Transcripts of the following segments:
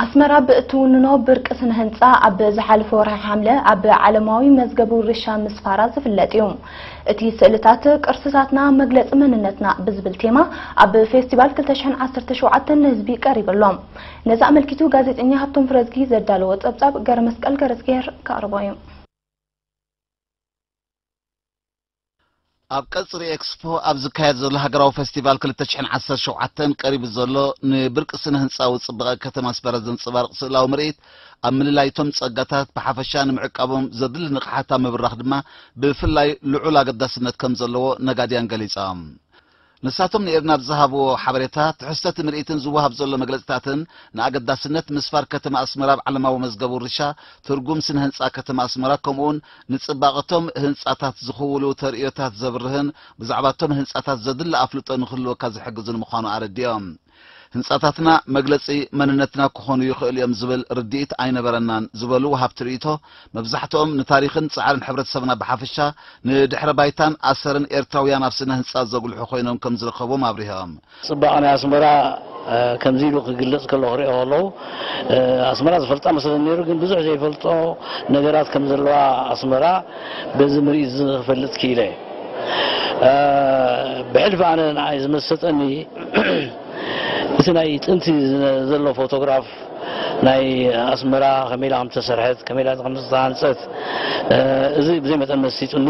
ኣስመራ ብእትውንኖ ብርቂ ስነ ህንጻ ኣብ ዝሓለፈ ወርሒ ሓምለ ኣብ ዓለማዊ መዝገብ ውርሻ ምስፋራ ዝፍለጥ እዩ። እቲ ስእልታት ቅርስታትና መግለጺ መንነትና ብዝብል ቴማ ኣብ ፌስቲቫል ክልተ ሽሕን ዓሰርተ ሸውዓተን ንህዝቢ ቀሪቡ ኣሎ። ነዚ ኣመልኪቱ ጋዜጠኛ ሃብቶም ፍረዝጊ ዘዳለዎ ጸብጻብ ገረመስቀል ገረዝጌር ከቕርቦ እዩ። ኣብ ቀጽሪ ኤክስፖ ኣብ ዝካየድ ዘሎ ሃገራዊ ፈስቲቫል ክልተ ሽሕን ዓሰርተ ሸውዓተን ቀሪቡ ዘሎ ንብርቂ ስነ ህንጻዊ ጽባቐ ከተማ ኣስመራ ዘንጸባርቕ ስእላዊ ምርኢት ኣብ ምልላይቶም ጸጋታት ብሓፈሻ ንምዕቃቦም ዘድሊ ንቕሓት ኣብ ምብራኽ ድማ ብፍላይ ልዑል ኣገዳስነት ከም ዘለዎ ነጋድያን ገሊጾም። ንሳቶም ንኤርና ኣብ ዝሃብዎ ሓበሬታ ትሕዝቶ እቲ ምርኢትን ዝወሃብ ዘሎ መግለጺታትን ንኣገዳስነት ምስፋር ከተማ ኣስመራ ኣብ ዓለማዊ መዝገብ ውርሻ ትርጉም ስነ ህንጻ ከተማ ኣስመራ ከምኡውን ንጽባቐቶም ህንጻታት ዝኽውሉ ተርእዮታት ዘብርህን ብዛዕባቶም ህንጻታት ዘድሊ ኣፍልጦ ንክህልወካ ዝሕግዝን ምዃኑ ኣረዲኦም። ህንጻታትና መግለጺ መንነትና ክኾኑ ይኽእሉ እዮም ዝብል ርድኢት ኣይነበረናን ዝበሉ ወሃብቲ ርእይቶ፣ መብዛሕትኦም ንታሪኽን ጻዕርን ሕብረተሰብና ብሓፈሻ ንድሕረ ባይታን ኣሰርን ኤርትራውያን ኣብ ስነ ህንጻ ዘጉልሑ ኮይኖም ከም ዝረኸቦም ኣብሪሆም። ጽባቐ ናይ ኣስመራ ከምዚ ኢሉ ክግለጽ ከሎ ክሪኦ ከለዉ ኣስመራ ዝፈልጣ መሰለኒ ነይሩ፣ ግን ብዙሕ ዘይፈልጦ ነገራት ከም ዘለዋ ኣስመራ በዚ ምርኢት እዚ ክፈልጥ ክኢለ። ብሕልፊ ኣነ ንዓይ ዝመሰጠኒ እቲ ናይ ጥንቲ ዘሎ ፎቶግራፍ ናይ ኣስመራ ከመይ ኢላ ከም ዝተሰርሐት ከመይ ኢላ ከም ዝተሃንጸት እዚ ብዘይ መጠን መሲጡኒ።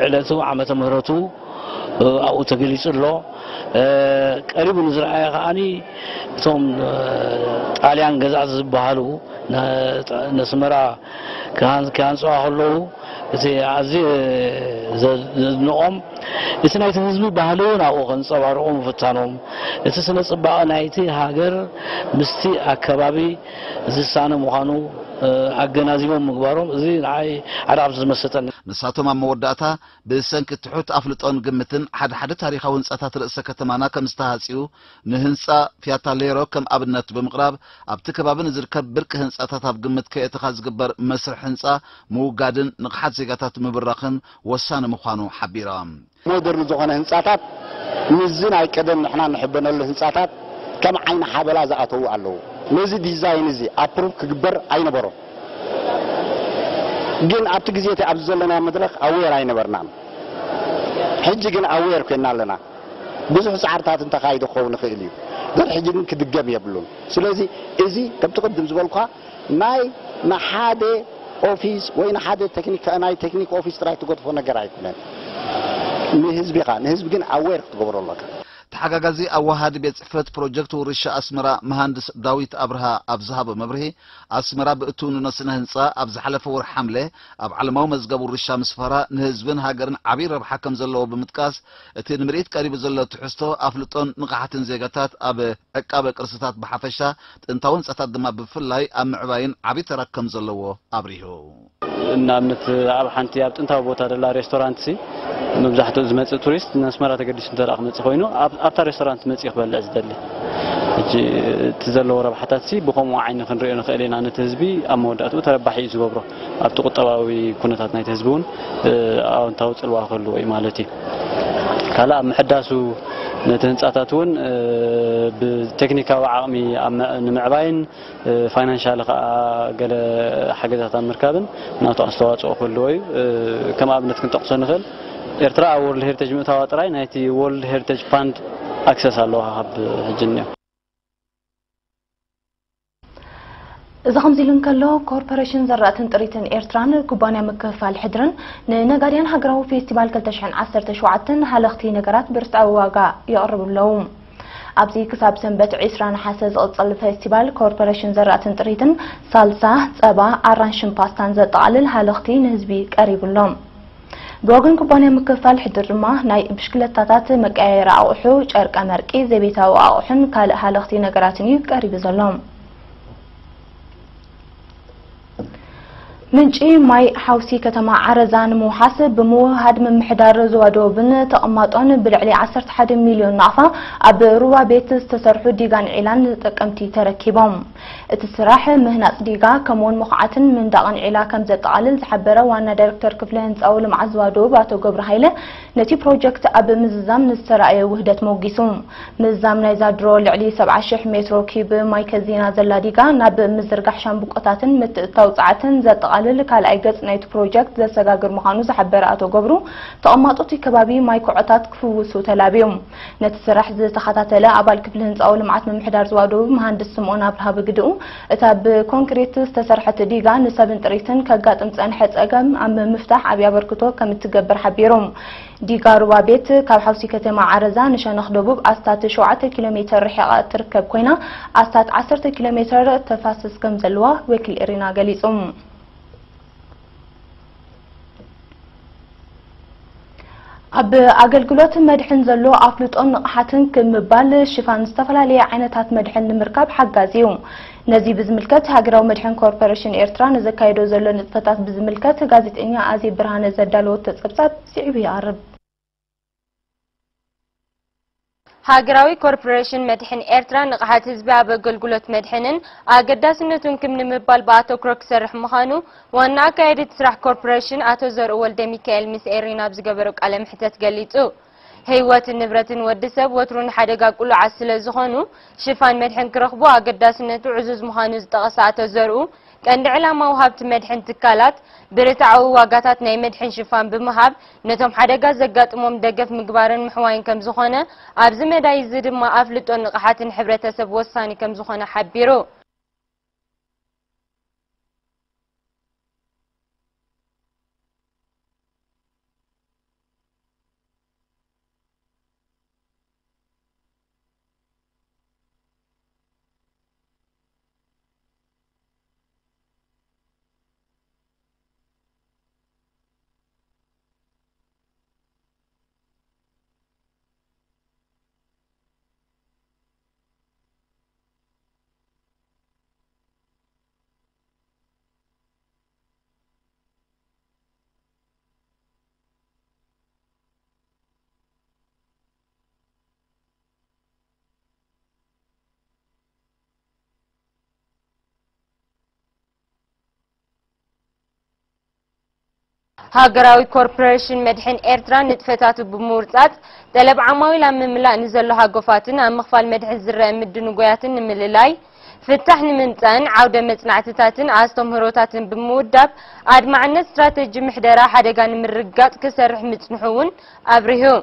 ዕለቱ ዓመተ ምህረቱ ኣብኡ ተገሊጹ ኣሎ። ቀሪቡ ንዝረኣየ ከዓኒ እቶም ጣልያን ገዛእቲ ዝበሃሉ ነስመራ ክሃንፅዋ ከለዉ እቲ ኣዝዩ ዘድንቖም እቲ ናይቲ ህዝቢ ባህሊ እውን ኣብኡ ከንፀባርቑ ምፍታኖም እቲ ስነ ፅባቐ ናይቲ ሃገር ምስቲ ኣከባቢ ዝሳነ ምዃኑ ኣገናዚቦም ምግባሮም እዚ ንዓይ ሓደ ካብቲ ዝመሰጠኒ። ንሳቶም ኣብ መወዳእታ ብሰንኪ ትሑት ኣፍልጦን ግምትን ሓደ ሓደ ታሪኻዊ ህንፃታት ርእሰ ከተማና ከም ዝተሃፅዩ ንህንፃ ፊያታ ሌሮ ከም ኣብነት ብምቕራብ ኣብቲ ከባቢ ንዝርከብ ብርቂ ህንፃታት ኣብ ግምት ከየእተኻ ዝግበር መስርሕ ህንፃ ምውጋድን ንቕሓት ዜጋታት ምብራኽን ወሳኒ ምዃኑ ሓቢሮም። ሞደርን ዝኾነ ህንፃታት ምስዚ ናይ ቀደም ንሕና ንሕበነሉ ህንፃታት ከም ዓይኒ ሓበላ ዝኣተዉ ኣለዉ። ነዚ ዲዛይን እዚ ኣፕሩቭ ክግበር ኣይነበሮን። ግን ኣብቲ ግዜ እቲ ኣብዚ ዘለና መድረኽ ኣዌር ኣይነበርናን። ሕጂ ግን ኣዌር ኮይና ኣለና። ብዙሕ ፃዕርታት እንተኻይዱ ክኸውን ይኽእል እዩ። ግን ሕጂ ግን ክድገም የብሉን። ስለዚ እዚ ከምቲ ቅድም ዝበልኳ ናይ ንሓደ ኦፊስ ወይ ንሓደ ቴክኒክ ናይ ቴክኒክ ኦፊስ ጥራይ ትገድፎ ነገር ኣይኮነን። ንህዝቢኻ ንህዝቢ ግን ኣዌር ክትገብሮ ኣለካ። ተሓጋጋዚ ኣዋሃዲ ቤት ጽሕፈት ፕሮጀክት ውርሻ ኣስመራ መሃንድስ ዳዊት ኣብርሃ ኣብ ዝሃቦ መብርሂ ኣስመራ ብእትውንኖ ስነ ህንጻ ኣብ ዝሓለፈ ወርሒ ሓምለ ኣብ ዓለማዊ መዝገብ ውርሻ ምስፋራ ንህዝብን ሃገርን ዓብዪ ረብሓ ከም ዘለዎ ብምጥቃስ እቲ ንምርኢት ቀሪቡ ዘሎ ትሕዝቶ ኣፍልጦን ንቕሓትን ዜጋታት ኣብ ዕቃበ ቅርስታት ብሓፈሻ ጥንታዊ ህንጻታት ድማ ብፍላይ ኣብ ምዕባይን ዓብዪ ተራ ከም ዘለዎ ኣብሪሁ። ንኣብነት ኣብ ሓንቲ ኣብ ጥንታዊ ቦታ ዘላ ሬስቶራንት ሲ መብዛሕትኡ ዝመፅእ ቱሪስት ንኣስመራ ተገዲሱ እንተ ክመፅእ ኮይኑ ኣብታ ሬስቶራንት መፅኡ ክበልዕ ዝደሊ ሕጂ እቲ ዘለዎ ረብሓታት ሲ ብከምኡ ዓይኒ ክንሪኦ ንኽእል ኢና። ነቲ ህዝቢ ኣብ መወዳእትኡ ተረባሒ እዩ ዝገብሮ። ኣብቲ ቁጠባዊ ኩነታት ናይቲ ህዝቢ እውን ኣወንታዊ ፅልዋ ክህልዎ እዩ ማለት እዩ። ካልእ ኣብ ምሕዳሱ ነቲ ህንፃታት እውን ብቴክኒካዊ ዓቕሚ ንምዕባይን ፋይናንሻሊ ከዓ ገለ ሓገዛት ኣብ ምርካብን ናቱ ኣስተዋፅኦ ክህልዎ እዩ። ከም ኣብነት ክንጠቕሶ ንኽእል ኤርትራ ኣብ ወርልድ ሄሪቴጅ ምእታዋ ጥራይ ናይቲ ወርልድ ሄሪቴጅ ፋንድ ኣክሰስ ኣለዋ ካብ ሕጂ እኒኦ። እዚ ከምዚ ኢሉ እንከሎ ኮርፖሬሽን ዘራእትን ጥሪትን ኤርትራን ኩባንያ ምክፍፋል ሕድርን ንነጋድያን ሃገራዊ ፌስቲቫል ክልተ ሽሕን ዓሰርተ ሸውዓተን ሃለኽቲ ነገራት ብርትዓዊ ዋጋ የቕርቡ ኣለዉ። ኣብዚ ክሳብ ሰንበት ዕስራ ነሓሰ ዝቕጽል ፌስቲቫል ኮርፖሬሽን ዘራእትን ጥሪትን ሳልሳ፣ ጸባ፣ ኣራንሽን ፓስታን ዘጠቓልል ሃለኽቲ ንህዝቢ ቀሪቡ ኣሎ። ብወገን ኩባንያ ምክፍፋል ሕድር ድማ ናይ ብሽክለታታት መቀያየሪ ኣቑሑ፣ ጨርቀ መርቂ፣ ዘቤታዊ ኣቑሑን ካልእ ሃለኽቲ ነገራትን እዩ ቀሪቡ ዘሎ። ምንጪ ማይ ሓውሲ ከተማ ዓረዛ ንምውሓስ ብምውህሃድ ምምሕዳር ዞባ ደቡብን ተቐማጦን ብልዕሊ ዓሰርተ ሓደ ሚልዮን ናቕፋ ኣብ ሩባ ቤት ዝተሰርሑ ዲጋን ዒላን ንተጠቀምቲ ተረኪቦም። እቲ ስራሕ ምህናጽ ዲጋ ከምኡውን ምኹዓትን ምንዳቕን ዒላ ከም ዘጠቓልል ዝሓበረ ዋና ዳይሬክተር ክፍሊ ህንጻዊ ልምዓት ዞባ ደቡብ ኣቶ ገብሩ ሃይለ፣ ነቲ ፕሮጀክት ኣብ ምዝዛም ንዝተራእየ ውህደት መጒሱ። ምዝዛም ናይዛ ድሮ ልዕሊ ሰብዓ ሽሕ ሜትሮ ኪብ ማይ ከዚና ዘላ ዲጋ ናብ ምዝርጋሕ ሻምብቆታትን ምትእትታው ጸዓትን ዘጠቓልል ካልኣይ ገጽ ናይቲ ፕሮጀክት ዘሰጋግር ምዃኑ ዝሓበረ ኣቶ ገብሩ፣ ተቐማጦ እቲ ከባቢ ማይ ኩዖታት ክፍውሱ ተላብዩ። ነቲ ስራሕ ዝተኸታተለ ኣባል ክፍሊ ህንጻዊ ልምዓት ምምሕዳር ዞባ ደቡብ መሃንድስ ስምኦን ኣብርሃ ብግድኡ፣ እታ ብኮንክሪት ዝተሰርሐት ዲጋ ንሰብን ጥሪትን ከጋጥም ዝጸንሐ ጸገም ኣብ ምፍታሕ ዓቢ ኣበርክቶ ከም እትገብር ሓቢሩ። ዲጋ ሩባ ቤት ካብ ሓውሲ ከተማ ዓረዛ ንሸነኽ ደቡብ ኣስታት ሸውዓተ ኪሎ ሜተር ርሒቓ እትርከብ ኮይና፣ ኣስታት ዓሰርተ ኪሎ ሜተር ተፋሰስ ከም ዘለዋ ወኪል ኤሪና ገሊጹ። ኣብ ኣገልግሎት መድሕን ዘሎ ኣፍልጦን ንቕሓትን ክምባል ሽፋን ዝተፈላለየ ዓይነታት መድሕን ንምርካብ ሓጋዚ እዩ። ነዚ ብዝምልከት ሃገራዊ መድሕን ኮርፖሬሽን ኤርትራ ንዘካየዶ ዘሎ ንጥፈታት ብዝምልከት ጋዜጠኛ ኣዜብ ብርሃነ ዘዳለወቶ ጸብጻብ ስዒቡ ይቐርብ። ሃገራዊ ኮርፖሬሽን መድሕን ኤርትራ ንቕሓት ህዝቢ ኣብ ኣገልግሎት መድሕንን ኣገዳስነቱን ክም ንምባል ብኣተኩሮ ክሰርሕ ምዃኑ ዋና ኣካየዲ እቲ ስራሕ ኮርፖሬሽን ኣቶ ዘርኡ ወልደ ሚካኤል ምስ ኤሪና ኣብ ዝገበሮ ቃለ መሕተት ገሊጹ። ህይወትን ንብረትን ወዲ ሰብ ወትሩ ንሓደጋ ቅሉዓት ስለ ዝኾኑ፣ ሽፋን መድሕን ክረኽቡ ኣገዳስነቱ ዕዙዝ ምዃኑ ዝጠቐሰ ኣቶ ዘርኡ፣ ቀንዲ ዕላማ ወሃብቲ መድሕን ትካላት ብርትዓዊ ዋጋታት ናይ መድሕን ሽፋን ብምሃብ፣ ነቶም ሓደጋ ዘጋጥሞም ደገፍ ምግባርን ምሕዋይን ከም ዝኾነ፣ ኣብዚ መዳይ እዚ ድማ ኣፍልጦን ንቕሓትን ሕብረተሰብ ወሳኒ ከም ዝኾነ ሓቢሩ። ሃገራዊ ኮርፖሬሽን መድሕን ኤርትራ ንጥፈታቱ ብምውርጻጽ፣ ጠለብ ዓማዊል ኣብ ምምላእ ንዘሎ ሃጎፋትን ኣብ ምኽፋል መድሕን ዝረአ ምድንጎያትን ንምልላይ፣ ፍታሕ ንምምጻእን ዓውደ መጽናዕትታትን ኣስተምህሮታትን ብምውዳብ፣ ኣድማዕነት ስትራተጂ ምሕደራ ሓደጋ ንምርግጋጽ ክሰርሕ ምጽንሑ እውን ኣብሪሁ።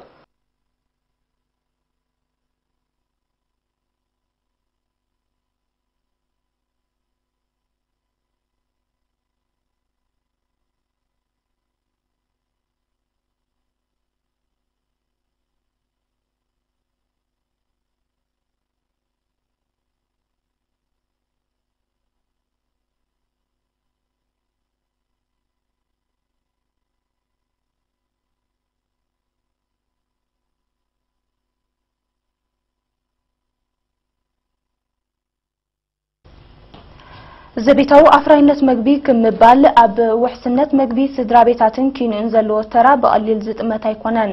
ዘቤታዊ ኣፍራይነት መግቢ ክምባል ኣብ ውሕስነት መግቢ ስድራ ቤታትን ኪንኡን ዘለዎ ተራ ብቐሊል ዝጥመት ኣይኮነን።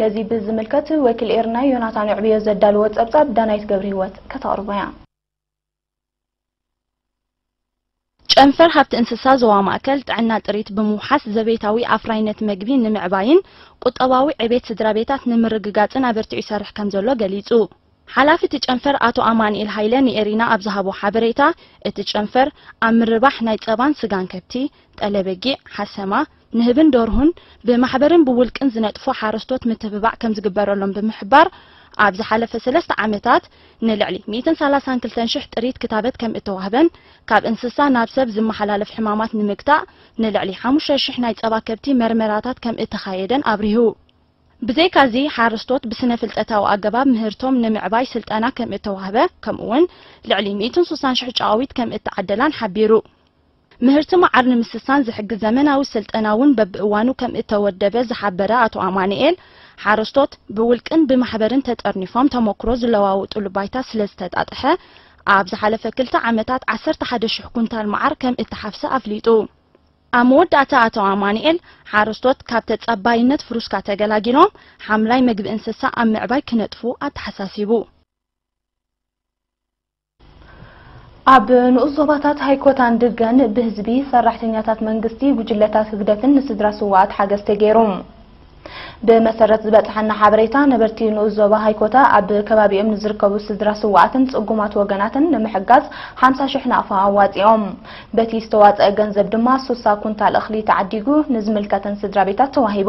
ነዚ ብዝምልከት ወኪል ኤርና ዮናታን ዕብዮ ዘዳለዎ ጸብጻብ ዳናይት ገብረ ህይወት ከተቕርቦ እያ። ጨንፈር ሃብቲ እንስሳ ዞባ ማእከል ጥዕና ጥሪት ብምውሓስ ዘቤታዊ ኣፍራይነት መግቢ ንምዕባይን ቁጠባዊ ዕቤት ስድራ ቤታት ንምርግጋጽን ኣበርቲዑ ይሰርሕ ከም ዘሎ ገሊጹ። ሓላፊ እቲ ጨንፈር ኣቶ ኣማኑኤል ሃይለ ንኤሪና ኣብ ዝሃቦ ሓበሬታ፣ እቲ ጨንፈር ኣብ ምርባሕ ናይ ጸባን ስጋን ከብቲ፣ ጠለ በጊዕ፣ ሓሰማ፣ ንህብን ደርሁን ብማሕበርን ብውልቅን ዝነጥፉ ሓረስቶት ምትብባዕ ከም ዝግበረሎም ብምሕባር፣ ኣብ ዝሓለፈ ሰለስተ ዓመታት ንልዕሊ ሚእትን ሰላሳን ክልተን ሽሕ ጥሪት ክታበት ከም እተዋህበን፣ ካብ እንስሳ ናብ ሰብ ዝመሓላለፍ ሕማማት ንምግታእ ንልዕሊ ሓሙሽተ ሽሕ ናይ ጸባ ከብቲ መርመራታት ከም እተኻየደን ኣብሪሁ። ብዘይካዚ፣ ሓረስቶት ብስነ ፍልጠታዊ ኣገባብ ምህርቶም ንምዕባይ ስልጠና ከም እተዋህበ፣ ከምኡ'ውን ልዕሊ ሚእትን ስሳን ሽሕ ጨቓዊት ከም እተዓደላን ሓቢሩ። ምህርቲ መዓር ንምስሳን ዝሕግዝ ዘመናዊ ስልጠና እውን በብእዋኑ ከም እተወደበ ዝሓበረ ኣቶ ኣማኑኤል፣ ሓረስቶት ብውልቅን ብማሕበርን ተጠርኒፎም ተመክሮ ዝለዋወጡሉ ባይታ ስለ ዝተጣጥሐ፣ ኣብ ዝሓለፈ ክልተ ዓመታት ዓሰርተ ሓደ ሽሕ ኩንታል መዓር ከም እተሓፍሰ ኣፍሊጡ። ኣብ መወዳእታ ኣቶ ኣማኑኤል፣ ሓረስቶት ካብ ተጸባይነት ፍሩሽካ ተገላጊሎም ሓምላይ መግቢ እንስሳ ኣብ ምዕባይ ክነጥፉ ኣተሓሳሲቡ። ኣብ ንኡስ ዞባታት ሃይኮታን ድገን ብህዝቢ፣ ሰራሕተኛታት መንግስቲ፣ ጉጅለታት ህግደፍን ንስድራ ስውኣት ሓገዝ ተገይሩ። ብመሰረት ዝበጽሓና ሓበሬታ፣ ነበርቲ ንኡስ ዞባ ሃይኮታ ኣብ ከባቢኦም ንዝርከቡ ስድራ ስውኣትን ጽጉማት ወገናትን ንምሕጋዝ ሓምሳ ሽሕ ናቕፋ ኣዋጺኦም። በቲ ዝተዋጸአ ገንዘብ ድማ ሱሳ ኩንታል እኽሊ ተዓዲጉ ንዝምልከተን ስድራ ቤታት ተዋሂቡ።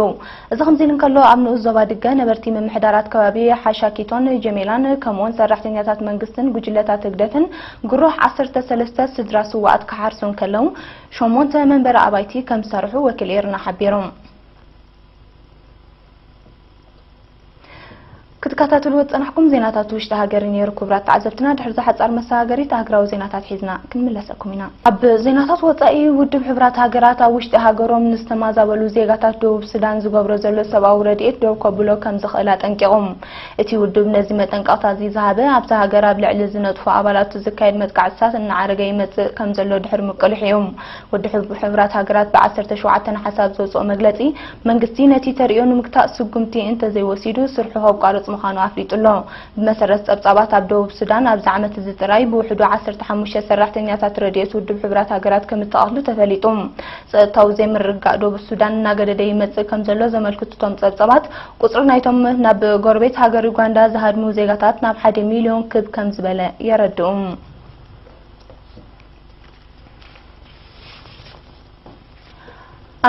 እዚ ከምዚ ኢሉ እንከሎ፣ ኣብ ንኡስ ዞባ ድገ ነበርቲ ምምሕዳራት ከባቢ ሓሻኪቶን ጀሜላን ከምኡውን ሰራሕተኛታት መንግስትን ጉጅለታት ህግደፍን ግሮህ ዓሰርተ ሰለስተ ስድራ ስውኣት ክሓርሱ እንከለዉ፣ ሸሞንተ መንበሪ ኣባይቲ ከም ዝሰርሑ ወኪል ኤርና ሓቢሩ። ክትከታተልዎ ዝጸናሕኩም ዜናታት ውሽጢ ሃገር ነይሩ። ክቡራት ተዓዘብትና፣ ድሕሪ ዝሓጻር መሰጋገሪት ሃገራዊ ዜናታት ሒዝና ክንምለሰኩም ኢና። ኣብ ዜናታት ወጻኢ፣ ውድብ ሕቡራት ሃገራት ኣብ ውሽጢ ሃገሮም ንዝተማዛበሉ ዜጋታት ደቡብ ሱዳን ዝገብሮ ዘሎ ሰብኣዊ ረድኤት ደው ከብሎ ከም ዝኽእል ኣጠንቂቑ። እቲ ውድብ ነዚ መጠንቀቕታ እዚ ዝሃበ፣ ኣብታ ሃገር ኣብ ልዕሊ ዝነጥፉ ኣባላቱ ዝካየድ መጥቃዕትታት እናዓረገ ይመጽእ ከም ዘሎ ድሕሪ ምቅልሑ እዩ። ውድብ ሕቡራት ሃገራት ብ ዓሰርተ ሸውዓተ ነሓሰ ኣብ ዘውጽኦ መግለጺ፣ መንግስቲ ነቲ ተርእዮ ንምግታእ ስጉምቲ እንተዘይወሲዱ፣ ስርሑ ከቋርጽ ምዃኑ ኣፍሊጡ ኣሎ። ብመሰረት ጸብጻባት፣ ኣብ ደቡብ ሱዳን ኣብዚ ዓመት እዚ ጥራይ ብውሕዱ ዓሰርተ ሓሙሽተ ሰራሕተኛታት ረድኤት ውድብ ሕቡራት ሃገራት ከም እተቐትሉ ተፈሊጡ። ጸጥታዊ ዘይምርግጋእ ደቡብ ሱዳን እናገደደ ይመጽእ ከም ዘሎ ዘመልክቱ እቶም ጸብጻባት፣ ቁጽሪ ናይቶም ናብ ጎረቤት ሃገር ዩጋንዳ ዝሃድሙ ዜጋታት ናብ ሓደ ሚልዮን ክብ ከም ዝበለ የረድኡ።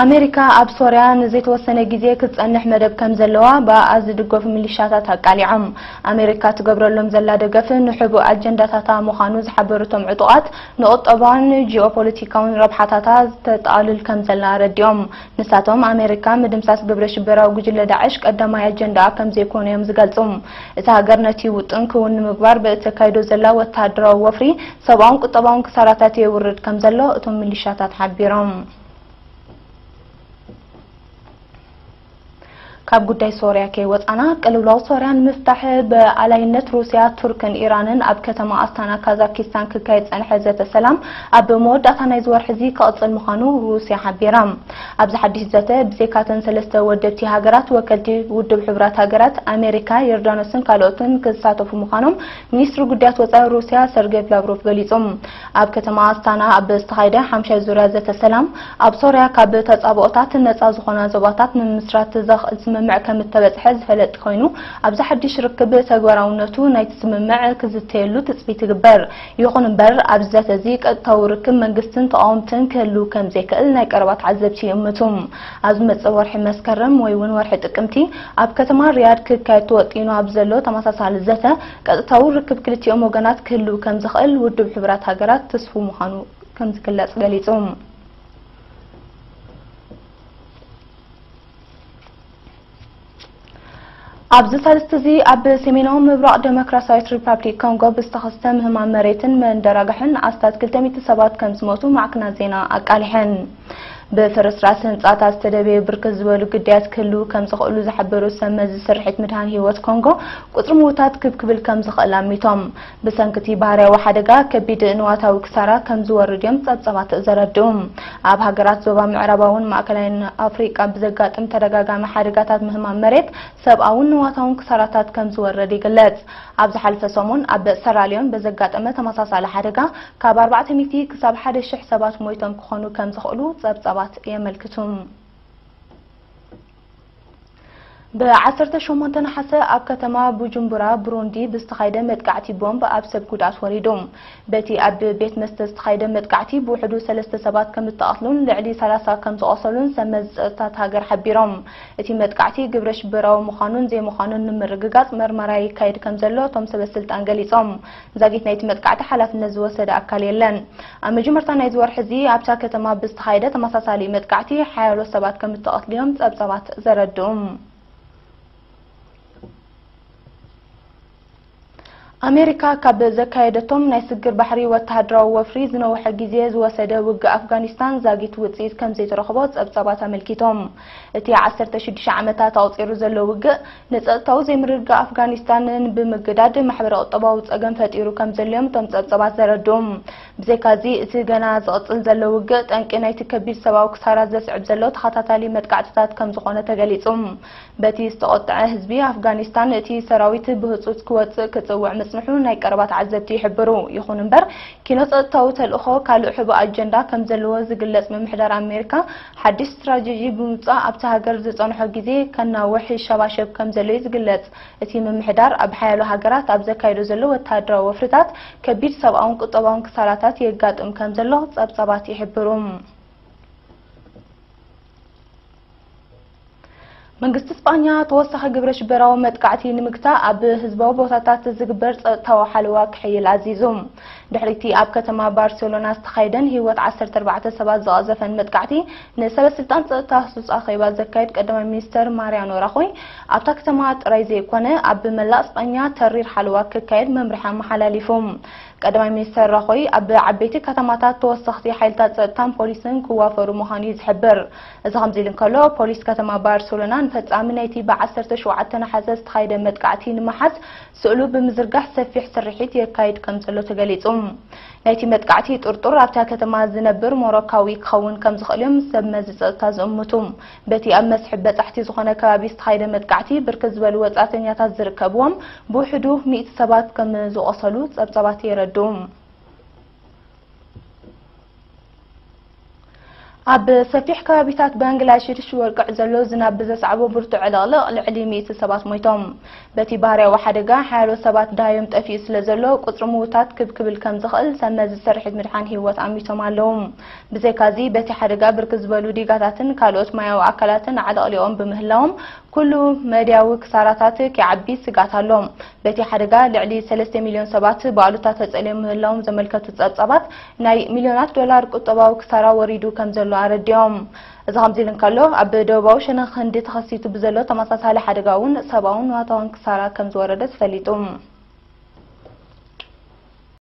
ኣሜሪካ ኣብ ሶርያ ንዘይተወሰነ ግዜ ክትጸንሕ መደብ ከም ዘለዋ ብኣ ዝድገፉ ሚሊሻታት ኣቃሊዖም። ኣሜሪካ ትገብረሎም ዘላ ደገፍ ንሕቡእ ኣጀንዳታታ ምዃኑ ዝሓበሩ እቶም ዕጡቓት፣ ንቁጠባውን ጂኦፖለቲካውን ረብሓታታ ተጠቓልል ከም ዘላ ኣረዲኦም። ንሳቶም፣ ኣሜሪካ ምድምሳስ ግብረ ሽበራዊ ጉጅለ ዳዕሽ ቀዳማይ ኣጀንዳኣ ከም ዘይኮነ እዮም ዝገልጹ። እታ ሃገር ነቲ ውጥን ክውን ንምግባር ብእተካይዶ ዘላ ወተሃደራዊ ወፍሪ፣ ሰብኣውን ቁጠባውን ክሳራታት የውርድ ከም ዘሎ እቶም ሚሊሻታት ሓቢሮም። ካብ ጉዳይ ሶርያ ከይወጻና፣ ቅልውላው ሶርያ ንምፍታሕ ብኣላይነት ሩስያ፣ ቱርክን ኢራንን ኣብ ከተማ ኣስታና ካዛኪስታን ክካየድ ጸንሐ ዘተ ሰላም፣ ኣብ መወዳእታ ናይዚ ወርሒ እዚ ክቕጽል ምዃኑ ሩስያ ሓቢራ። ኣብዚ ሓድሽ ዘተ፣ ብዘይካተን ሰለስተ ወደብቲ ሃገራት፣ ወከልቲ ውድብ ሕቡራት ሃገራት፣ ኣሜሪካ፣ ዮርዳኖስን ካልኦትን ክሳተፉ ምዃኖም ሚኒስትሪ ጉዳያት ወጻኢ ሩስያ ሰርጌይ ላቭሮቭ ገሊጹ። ኣብ ከተማ ኣስታና ኣብ ዝተኻየደ ሓምሻይ ዙርያ ዘተ ሰላም፣ ኣብ ሶርያ ካብ ተጻብኦታት ነጻ ዝኾና ዞባታት ንምምስራት ዘኽእል ስምምዕ ከም እተበጽሐ ዝፈለጥ ኮይኑ፣ ኣብዚ ሓድሽ ርክብ ተግባራውነቱ ናይቲ ስምምዕ ክዝተየሉ ትጽቢት ይግበር። ይኹን እምበር፣ ኣብዚ ዘተ እዚ ቀጥታዊ ርክብ መንግስትን ተቓወምትን ክህሉ ከም ዘይክእል ናይ ቀረባ ተዓዘብቲ ይእምቱ። ኣብ ዝመጽእ ወርሒ መስከረም ወይ እውን ወርሒ ጥቅምቲ፣ ኣብ ከተማ ሪያድ ክካየድ ተወጢኑ ኣብ ዘሎ ተመሳሳሊ ዘተ፣ ቀጥታዊ ርክብ ክልቲኦም ወገናት ክህሉ ከም ዝኽእል ውድብ ሕቡራት ሃገራት ትስፉ ምዃኑ ከም ዝግለጽ ገሊጹ። ኣብዚ ሳልስቲ እዚ ኣብ ሰሜናዊ ምብራቕ ዴሞክራሲያዊት ሪፓብሊክ ኮንጎ ብዝተኸስተ ምህማም መሬትን መንደራጋሕን ኣስታት ክልተ ሚእቲ ሰባት ከም ዝሞቱ ማዕከናት ዜና ኣቃሊሐን። ብፍርስራስ ህንጻታት ዝተደበየ ብርክት ዝበሉ ግዳያት ክህልዉ ከም ዝኽእሉ ዝሓበሩ ሰብ መዚ ስርሒት ምድሃን ህይወት ኮንጎ፣ ቁጽሪ ምዉታት ክብ ክብል ከም ዝኽእል ኣሚቶም። ብሰንኪ እቲ ባህርያዊ ሓደጋ ከቢድ ንዋታዊ ክሳራ ከም ዝወርድ እዮም ጸብጸባት ዘረድኡ። ኣብ ሃገራት ዞባ ምዕራባውን ማእከላይን ኣፍሪቃ ብዘጋጥም ተደጋጋሚ ሓደጋታት ምህማም መሬት ሰብኣውን ንዋታውን ክሳራታት ከም ዝወረድ ይግለጽ። ኣብ ዝሓለፈ ሰሙን ኣብ ሰራልዮን ብዘጋጠመ ተመሳሳሊ ሓደጋ ካብ ኣርባዕተ ሚእቲ ክሳብ ሓደ ሽሕ ሰባት ሞይቶም ክኾኑ ከም ዝኽእሉ ጸብጸባት የመልክቱ። ብ ዓሰርተ ሸሞንተ ነሓሰ ኣብ ከተማ ቡጁምቡራ ብሩንዲ ብዝተኻየደ መጥቃዕቲ ቦምብ ኣብ ሰብ ጉድኣት ወሪዱ። በቲ ኣብ ቤት መስተ ዝተኻየደ መጥቃዕቲ ብውሕዱ ሰለስተ ሰባት ከም ዝተቐትሉን ልዕሊ ሰላሳ ከም ዝቖሰሉን ሰብ መዚ ጸጥታት ሃገር ሓቢሮም። እቲ መጥቃዕቲ ግብረ ሽበራዊ ምዃኑን ዘይምዃኑን ንምርግጋጽ መርመራ ይካየድ ከም ዘሎ እቶም ሰበ ስልጣን ገሊጾም። ዛጊት ናይቲ መጥቃዕቲ ሓላፍነት ዝወሰደ ኣካል የለን። ኣብ መጀመርታ ናይዚ ወርሒ እዚ ኣብታ ከተማ ብዝተኻየደ ተመሳሳሊ መጥቃዕቲ ሓያሎ ሰባት ከም እተቐትሉ እዮም ጸብጻባት ዘረድኡ። ኣሜሪካ ካብ ዘካየደቶም ናይ ስግር ባሕሪ ወተሃደራዊ ወፍሪ ዝነውሐ ግዜ ዝወሰደ ውግእ ኣፍጋኒስታን ዛጊት ውፅኢት ከም ዘይተረኽቦ ጸብጻባት ኣመልኪቶም። እቲ ዓሰርተ ሽዱሽተ ዓመታት ኣቑጺሩ ዘሎ ውግእ ንጸጥታዊ ዘይምርግጋእ ኣፍጋኒስታን ብምግዳድ ማሕበረ ቁጠባዊ ጸገም ፈጢሩ ከም ዘሎ'ዮም እቶም ጸብጻባት ዘረድኡ። ብዘይካዚ እቲ ገና ዝቕጽል ዘሎ ውግእ ጠንቂ ናይቲ ከቢድ ሰብኣዊ ክሳራ ዘስዕብ ዘሎ ተኸታታሊ መጥቃዕትታት ከም ዝኾነ ተገሊጹ። በቲ ዝተቖጥዐ ህዝቢ ኣፍጋኒስታን እቲ ሰራዊት ብህጹጽ ክወጽእ ክጽውዕ ምጽንሑ ናይ ቀረባ ተዓዘብቲ ይሕብሩ። ይኹን እምበር ኪኖ ጸጥታዊ ተልእኾ ካልእ ሕቡእ ኣጀንዳ ከም ዘለዎ ዝግለጽ ምምሕዳር ኣሜሪካ ሓድሽ ስትራቴጂ ብምውጻእ ኣብቲ ሃገር ዝጸንሖ ግዜ ከናውሕ ይሸባሸብ ከም ዘሎ እዩ ዝግለጽ። እቲ ምምሕዳር ኣብ ሓያሎ ሃገራት ኣብ ዘካየዶ ዘሎ ወተሃደራዊ ወፍርታት ከቢድ ሰብኣውን ቁጠባውን ክሳራታት የጋጥም ከም ዘሎ ጸብጻባት ይሕብሩ። መንግስቲ ስጳኛ ተወሳኺ ግብረ ሽበራዊ መጥቃዕቲ ንምግታእ ኣብ ህዝባዊ ቦታታት ዝግበር ጸጥታዊ ሓለዋ ክሕይል ኣዚዙ። ድሕሪቲ ኣብ ከተማ ባርሴሎና ዝተኻየደን ህይወት ዓሰርተ ኣርባዕተ ሰባት ዝቐዘፈን መጥቃዕቲ ንሰበ ስልጣን ጸጥታ ህጹጽ ኣኼባ ዘካየድ ቀዳማይ ሚኒስተር ማርያኖ ራኾይ ኣብታ ከተማ ጥራይ ዘይኮነ ኣብ መላእ ስጳኛ ተሪር ሓለዋ ክካየድ መምርሒ ኣመሓላሊፉ። ቀዳማይ ሚኒስተር ራኾይ ኣብ ዓበይቲ ከተማታት ተወሰኽቲ ሓይልታት ጸጥታን ፖሊስን ክዋፈሩ ምዃኑ እዩ ዝሕብር። እዚ ከምዚ ኢሉ እንከሎ ፖሊስ ከተማ ባርሴሎና ንፈጻሚ ናይቲ ብ ዓሰርተ ሸውዓተ ነሓሰ ዝተኻየደ መጥቃዕቲ ንምሓዝ ስእሉ ብምዝርጋሕ ሰፊሕ ስርሒት የካይድ ከም ዘሎ ተገሊጹ። ናይቲ መጥቃዕቲ ጥርጡር ኣብታ ከተማ ዝነብር ሞሮካዊ ክኸውን ከም ዝኽእል እዮም ሰብ መዚ ጸጥታ ዝእምቱ። በቲ ኣብ መስሕብ በጻሕቲ ዝኾነ ከባቢ ዝተኻየደ መጥቃዕቲ ብርክት ዝበሉ ወጻእተኛታት ዝርከብዎም ብውሕዱ ሚእቲ ሰባት ከም ዝቖሰሉ ጸብጻባት የረድኡ። ኣብ ሰፊሕ ከባቢታት ባንግላሽሽ ወርቅዕ ዘሎ ዝናብ ብዘስዓቦ ብርቱዕ ዕልቕልቕ ልዕሊ ሚእቲ ሰባት ሞይቶም። በቲ ባህርያዊ ሓደጋ ሓያሎ ሰባት ደሃዮም ጠፊኡ ስለ ዘሎ ቁጽሪ ምዉታት ክብ ክብል ከም ዝኽእል ሰብ መዚ ስርሒት ምድሓን ህይወት ኣሚቶም ኣለዉ። ብዘይካዚ በቲ ሓደጋ ብርክት ዝበሉ ዲጋታትን ካልኦት ማያዊ ኣካላትን ዓለቕሊቖም ብምህላዎም ኩሉ መድያዊ ክሳራታት ክዓቢ ስግኣት ኣሎ። በቲ ሓደጋ ልዕሊ ሰለስተ ሚልዮን ሰባት ብኣሉታ ተጸልዮም ምህላዎም ዘመልከቱ ጸብጻባት ናይ ሚልዮናት ዶላር ቁጠባዊ ክሳራ ወሪዱ ከም ዘሎ ኣረዲኦም። እዚ ከምዚ ኢሉ እንከሎ ኣብ ደቡባዊ ሸነኽ ህንዲ ተኸሲቱ ብዘሎ ተመሳሳሊ ሓደጋ እውን ሰብኣውን ንዋታውን ክሳራ ከም ዝወረደ ተፈሊጡ።